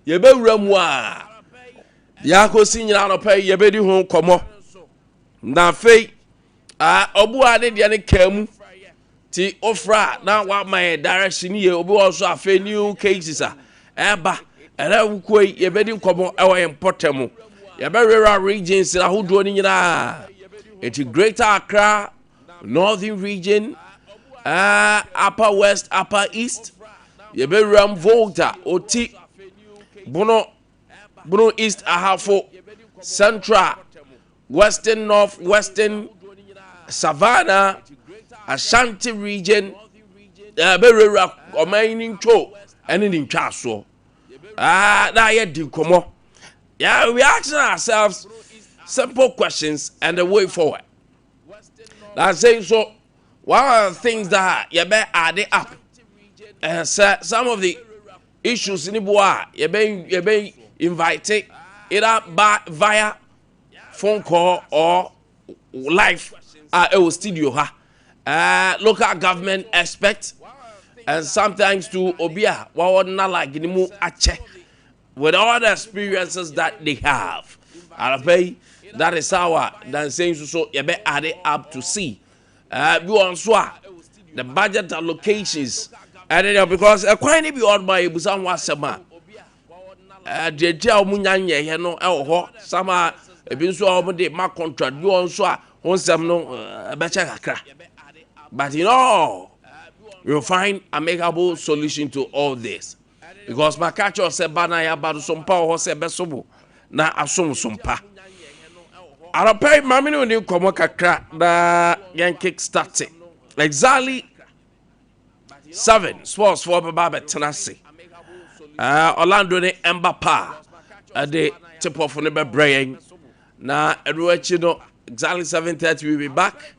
Yɛbɛwura mu a, deɛ akɔsi nyina anɔpa yi yɛbɛdi ho nkɔmmɔ. Na afei, ɔboa ne deɛ no kaa mu. Ti ofra na wama yɛ direction yie. Obi wɔ so afei new cases a ɛba. Ɛnɛ wukuo yi yɛbɛdi nkɔmmɔ ɛwɔ yɛn mpɔtam mu. Yɛbɛwura regions ahodoɔ no nyinaa. Eti Greater Accra, Northern Region, Upper West, Upper East. Yɛbɛwura mu Volta, Oti, Bono, Bono East, Ahafo, Central, Western North, Western, Savannah, Ashanti Region. Yɛbɛwurawura ɔman yi ne ntwo ɛne ne ntwaasoɔ. Na yɛdi nkɔmmɔ. Yeah, we asking ourselves simple questions and the way forward. That's saying so. One of the things that you better add it up. Some of the issues in the boy you be invited either by via phone call or live at studio ha. Local government expert and sometimes to obia wa na like ni mu ache with all the experiences that they have. Anɔpa, that is our dan saying so so you better add it up to see. Bi wɔn nso a the budget allocations ɛne deɛ because ɛkwan ne bi wɔ hɔ a yɛbusa ho asɛm a deɛ gye a wɔn nya nyɛyɛ no ɛwɔ hɔ sama ebi nso a wɔn de ma contract bi wɔn nso a ho nsɛm no ɛbɛkyɛ kakra, but we will find amicable solution to all this because maka kyerɛ sɛ ba na yɛaba no so mpa wɔ hɔ sɛ ɛbɛso bo na asom so mpa. Anɔpa yi maame ne oni nkɔmmɔ kakra na yɛn kick start. Exactly 7, sports foɔ bɛba abɛtena ase. Orlando ne ɛmba pa ɛde tip-off no bɛbrɛ yɛn na ɛno akyi no exactly 7:30 we be back.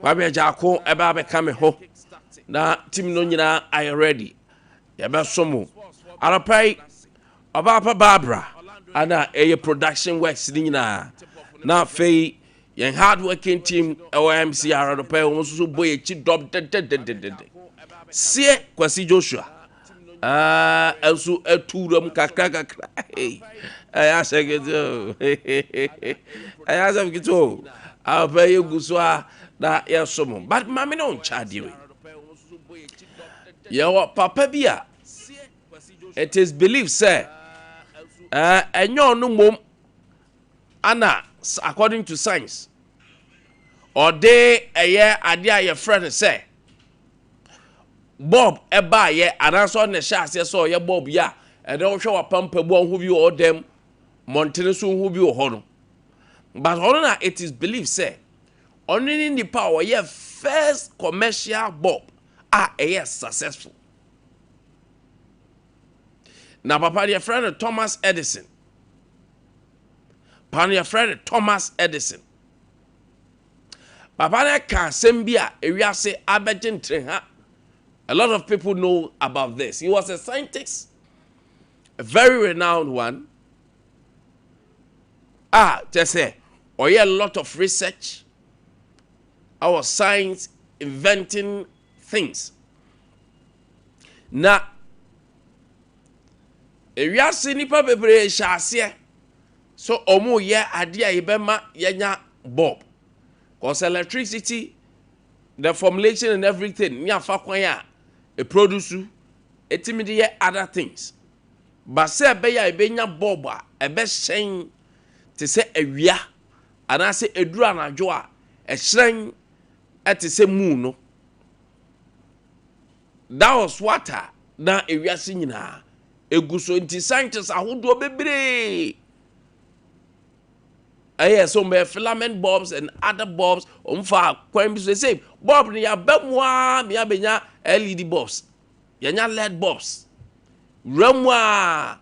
Kwame Agyako ɛbɛ abɛka me ho na team no nyinaa ayɛ ready, yɛbɛso mo. Anɔpa yi ɔbaapa Barbara ana ɛyɛ production works ne nyinaa na afei yɛn hard working team ɛwɔ MCR anɔpa yi wɔn nso so bɔ yɛn akyi dɔm dɛdɛdɛdɛdɛ. Sie Kwasi Joshua nso atu wuram kakra kakra. Ɛyɛ asɛ kete o, ɛyɛ asɛm kete o. Anɔpa yi gu so a na yɛso mo, but maame ne ɔnkyɛ adeɛ wei. Yɛwɔ papa bi a it is believed sɛ ɛnyɛ ɔno mmom ana according to science ɔde ɛyɛ adeɛ a yɛfrɛ no sɛ bulb ɛbaayɛ anaasɛ ɔna ɛhyɛ aseɛ sɛ ɔyɛ bulb yi a ɛdɛ wohwɛ wapampabu a ho bi wɔ ɔdɛm mmɔntene so ho bi wɔ hɔ no, but ɔno na it is believed sɛ ɔno ne nipa a ɔyɛ first commercial bulb a ɛyɛ successful. Na papa deɛ yɛfrɛ no Thomas Edison. Papa no yɛfrɛ no Thomas Edison. Papa no ka asɛm bi a ewiase abɛgye ntere ha. A lot of people know about this. He was a scientist, a very renowned one a kyerɛ sɛ ɔyɛ a lot of research our science, inventing things. Na ewiase nipa bebree hyɛ aseɛ so ɔmo yɛ adeɛ a yɛbɛma yɛnya bulb 'cause electricity, the formulation and everything ne afa kwan a eproduce etimi de yɛ other things, but sɛ ɛbɛyɛ a yɛbɛnya bulb a ɛbɛhyɛn te sɛ awia anaasɛ eduru anadwo a ɛhyerɛn ɛte sɛ moon no, that was what a na ewiase nyinaa egu so. Nti scientists ahodoɔ bebree ɛyɛ sɛ wɔn bɛyɛ filament bulbs and other bulbs. Wɔn fa kwan bi so sɛ bulb no yaba mu aa mi abɛnya LED bulbs, yɛnya LED bulbs, wura mu a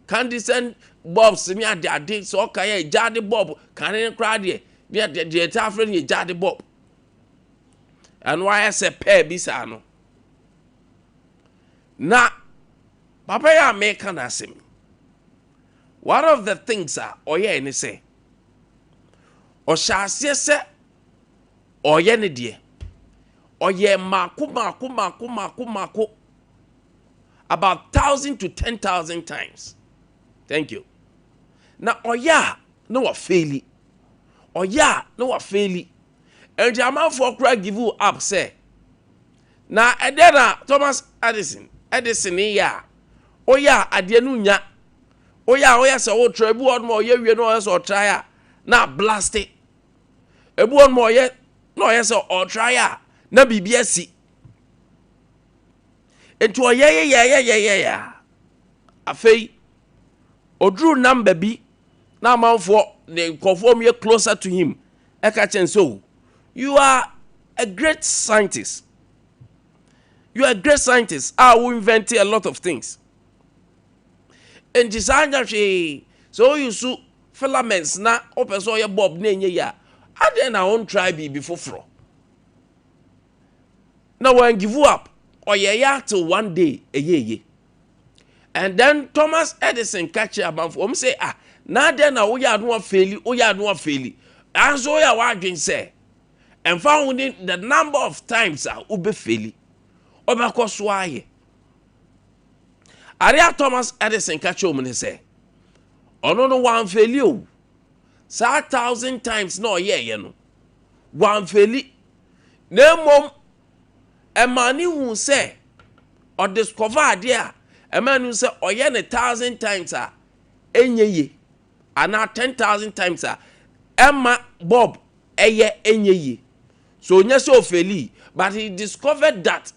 incandescent bulbs ne ade ade sɛ ɔka yɛ gyaade bulb kane koraa deɛ ne deɛ deɛ ɛte afrɛ no yɛ gyaade bulb. Ɛno ayɛ sɛ pɛɛ bi saa no. Na papa yi a meka n'asɛm, one of the things a ɔyɛɛ ne sɛ ɔhyɛ aseɛ sɛ ɔyɛ ne deɛ ɔyɛ mmaako mmaako mmaako mmaako mmaako. about 1,000 to 10,000 times. Thank you. Na ɔyɛ a na wafail, ɔyɛ a na wafail. Nti amanfoɔ koraa give you up sɛ na ɛdɛ na Thomas Edison yɛ a ɔyɛ a adeɛ no nya, ɔyɛ a ɔyɛ sɛ ɔtra ebi wɔ hɔ, ɔyɛ wie na ɔyɛ sɛ ɔtra a na blast. Ebi wɔ hɔ, ɔyɛ na ɔyɛ sɛ ɔtra a na biribi asi. Nti ɔyɛ yɛ yɛ yɛ yɛ yɛ yɛ a, afei oduru number bi na amanfoɔ ne nkɔfoɔ mu yɛ closer to him ɛka kyɛn so, "You are a great scientist, you are a great scientist a wo invent a lot of things. Nti saa nya hwee sɛ oyi so filaments na wopɛ sɛ ɔyɛ bulb na ɛnyɛ yi a, adeɛ na wɔn try biribi foforɔ?" Na wɔn give up. Ɔyɛ yɛ till one day ɛyɛ yie. And then Thomas Edison ka kyerɛ amanfo wɔn sɛ, "Ah, na adeɛ na woyɛ ano afail, woyɛ ano afail anso woyɛ a wadwen sɛ ɛnfa ho ne the number of times a wobɛfail, ɔbɛkɔ so ayɛ adeɛ?" Thomas Edison ka kyerɛ wɔn ne sɛ ɔno no wanfail o. Saa 1,000 times na ɔyɛɛyɛ no, wanfail, na mmom ɛmaa ne hu sɛ ɔdiscover adeɛ a ɛmaa ne hu sɛ ɔyɛ ne 1,000 times a ɛnyɛ yie anaa 10,000 times a ɛma bulb ɛyɛ ɛnyɛ yie. So onye sɛ ofail, but he discovered that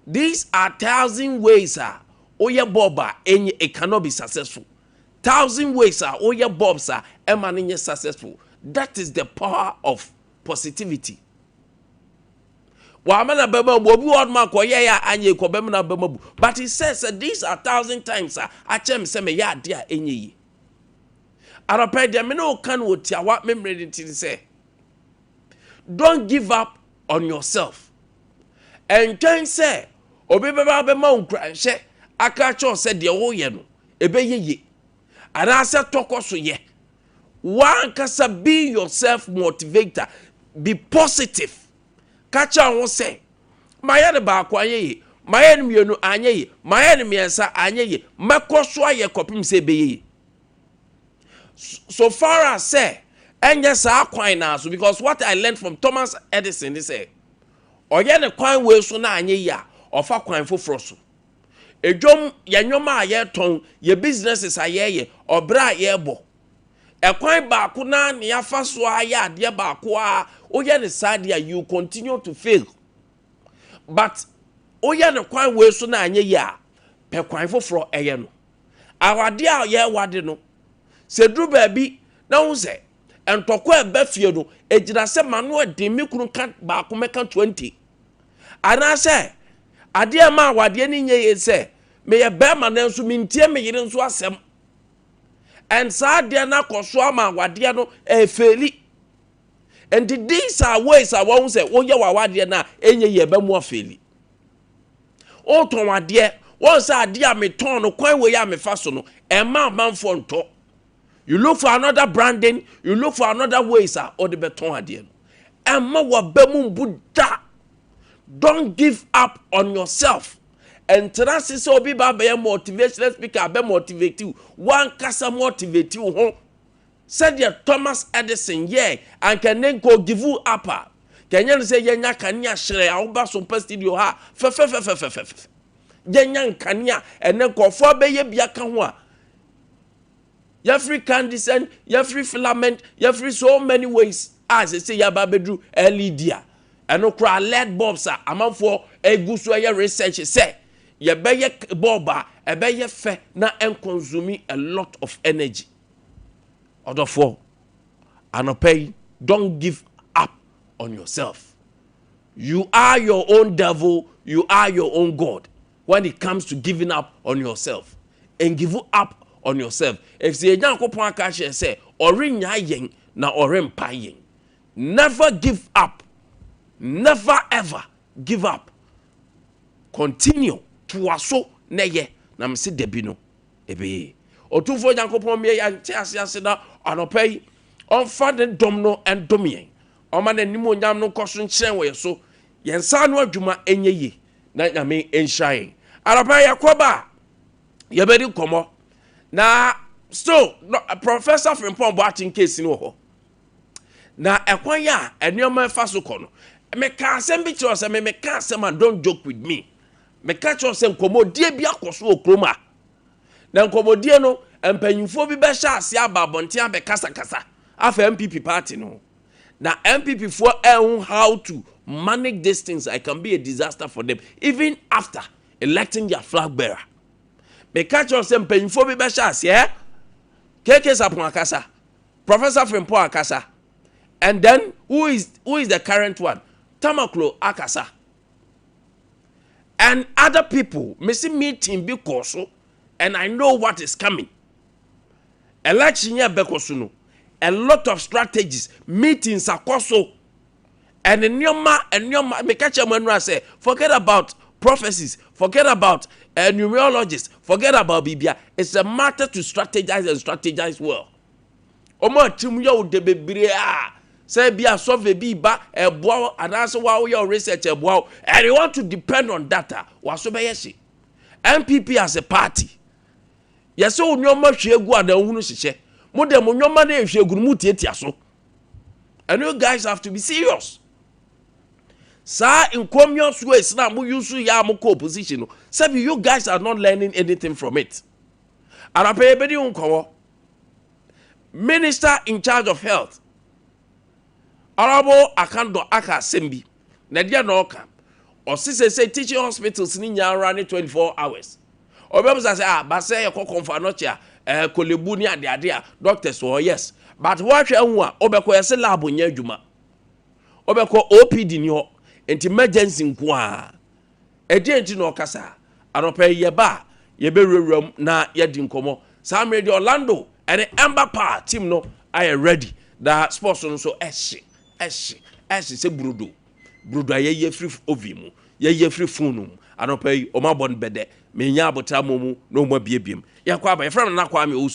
these are 1,000 ways a oyɛ bulb a ɛnyɛ, it cannot be successful. 1,000 ways a oyɛ bulbs a ɛma no nyɛ successful. That is the power of positivity. Wàmɛ na bɛma bu obi wɔ ɔdom akɔ yɛ a anyɛ kɔ bɛma na bɛma bu, but he says that these are 1,000 times a akyɛ mi sɛ mɛ yɛ adeɛ a ɛnyɛ yie. Arɔpɛ deɛ me ne o ka no wɔ tiawa memere ne ti sɛ, don't give up on yourself. Ɛntwɛn sɛ obi bɛba bɛma wo nkuranhyɛ aka kyerɛw sɛ deɛ woyɛ no ɛbɛyɛ yie anaasɛ tɔkɔ so yɛ. Wankasa be yourself motivator, be positive. Ka kyerɛ ho sɛ mayɛ no baako anyɛ yie, mayɛ no mmienu anyɛ yie, mayɛ no mmiɛnsa anyɛ yie, mɛkɔ so ayɛ kɔpem sɛ ɛbɛyɛ yie. So far as sɛ ɛnyɛ saa kwan naa so, because what I learned from Thomas Edison is sɛ ɔyɛ ne kwan wei so na anyɛ yie a, ɔfa kwan foforɔ so. Edwom yɛ nneɛma a yɛtɔn, yɛ businesses a yɛyɛ, ɔbrɛ a yɛbɔ, ɛkwan baako naa ne yafa so ayɛ adeɛ baako a woyɛ ne saa deɛ, you continue to fail. But woyɛ ne kwan wei so na anyɛ yie a, pɛ kwan foforɔ ɛyɛ no. Awadeɛ a yɛwade no, sɛ duru baabi na ho sɛ ntɔkwa ɛbɛ fie no egyina sɛ mano ɛden, mi kunu ka baako mɛka 20, anaasɛ adeɛ ma awadeɛ no nyɛ yie sɛ meyɛ bɛrima nanso mentie me yere nso asɛm, and saa adeɛ no akɔ so ama awadeɛ no ɛfail. Nti these are ways a wɔn sɛ woyɛ wɔ awadeɛ no a ɛnyɛ yie ɛbɛ mu afail. Wotɔn adeɛ, wɔn sɛ adeɛ a metɔn no, kwan wei a mefa so no ɛma amanfoɔ ntɔ. You look for another branding, you look for another ways a ɔde bɛtɔn adeɛ no. Ɛma waba mu mbu da. Don't give up on yourself. Ɛntena ase sɛ obi ba bɛyɛ motivational speaker abɛ motivate you. Wankasa motivate you ho sɛdeɛ Thomas Edison yɛ. Anka ne nko give you up a, kɛnyɛ no sɛ yɛnya kanea hyerɛ a woba so mpa studio ha fɛfɛfɛfɛfɛfɛ. Yɛnya nkanea ɛnɛ nkɔfoɔ bɛyɛ bi aka ho a, yɛfiri incandescent, yɛfiri filament, yɛfiri so many ways a sɛ yɛaba abɛduru LED a ɛno koraa LED bulbs a amanfoɔ egu so ɛyɛ research sɛ yɛbɛyɛ bulb a ɛbɛyɛ fɛ na ɛnconsume a lot of energy. Ɔdɔfoɔ, anɔpɛ yi, don't give up on yourself. You are your own devil, you are your own god when it comes to giving up on yourself. And give up on yourself efisɛ yɛn Nyankopɔn aka kyerɛ sɛ ɔrenya yɛn na ɔrempa yɛn. Never give up, never ever give up. Continue, toa so na yɛ na mesi dabi no ɛbɛyɛ. Ɔtumfoɔ Nyankopɔn mmea yɛnte ase ase na anɔpa yi ɔmfa ne dɔm no ɛndom yɛn, ɔma n'anim onyam no nkɔ so nkyerɛn wɔ yɛ so, yɛn nsa ano adwuma ɛnyɛ yie na Nyame nhyira yɛn. Anɔpa yi yɛkɔ ba a. Yɛbɛdi nkɔmmɔ na still no, Professor Frimpong Boateng case ni wɔ hɔ na ɛkwan a nneɛma ɛfa so kɔ no, meka asɛm bi kyerɛ sɛ me meka asɛm a, don't joke with me. Meka kyerɛ sɛ nkɔmmɔdie bi akɔ so wɔ kurom a, na nkɔmmɔdie no, mpanyinfoɔ bi bɛhyɛ ase aba abɔnten abɛkasakasa afa NPP party no, na NPP foɔ ɛho how to manage these things. It can be a disaster for them even after electing their flag bearer. Meka kyerɛ sɛ mpanyinfoɔ bi bɛhyɛ aseɛ. KK Sarpong akasa, Professor Frimpong akasa, and then who is the current one, Tamaklo akasa, and other people. Mesi meeting bi kɔ so and I know what is coming. Election yɛ bɛkɔ so no, a lot of strategies, meetings akɔ so and nneɛma nneɛma. Meka kyerɛ mo anura sɛ forget about prophecies, forget about numerologists, forget about bibia. It's a matter to strategize and strategize well. Ɔmo atim yɛ wo de bebree a sɛ bi a survey bi ba ɛboa wo anaasɛ wa woyɛ wo research ɛboa wo and you want to depend on data, waso bɛyɛ hye. NPP as a party, yɛsɛ wo nneɛma hwie gu a na ohunu hyehyɛ mo de mo nneɛma no ehwie gu no mu tietia so, and you guys have to be serious. Saa encomious ways na mo use yɛ a mo kɔ opposition no, sɛbi, you guys are not learning anything from it. Arapɛ yɛbɛdi ho nkɔmɔ. Minister in charge of health, Honourable Akandoh, aka asɛm bi na ɛdeɛ na ɔka, ɔsi sɛ teaching hospitals ni nyinaa ne 24 hours. Ɔbɛn sɛ ah, basɛ yɛ kɔ Komfo Anokye a, Korle Bu ne adeade a, doctors wɔ, yes, but wɔahwɛ ho a, ɔbɛkɔ yɛsɛ lab nyɛ adwuma, ɔbɛkɔ OPD ni hɔ, nti emergency nko a ɛdeɛ nti na ɔkasa. Anɔpɛ yi yɛba a, yɛbɛwurawura mu na yɛdi nkɔmɔ. Saa mmerɛ deɛ, Orlando ɛne Ember Power team no ayɛ ready na sports no nso ɛhye ɛhye ɛhye sɛ burodo burodo a yɛyɛ firi oven mu, yɛyɛ firi phone mu. Anɔpɛ yi ɔmo abɔ no bɛdɛ menya abotra mo mu na ɔmo abiebiem. Yɛkɔ aba, yɛfrɛ no Nana Kwame Owusu.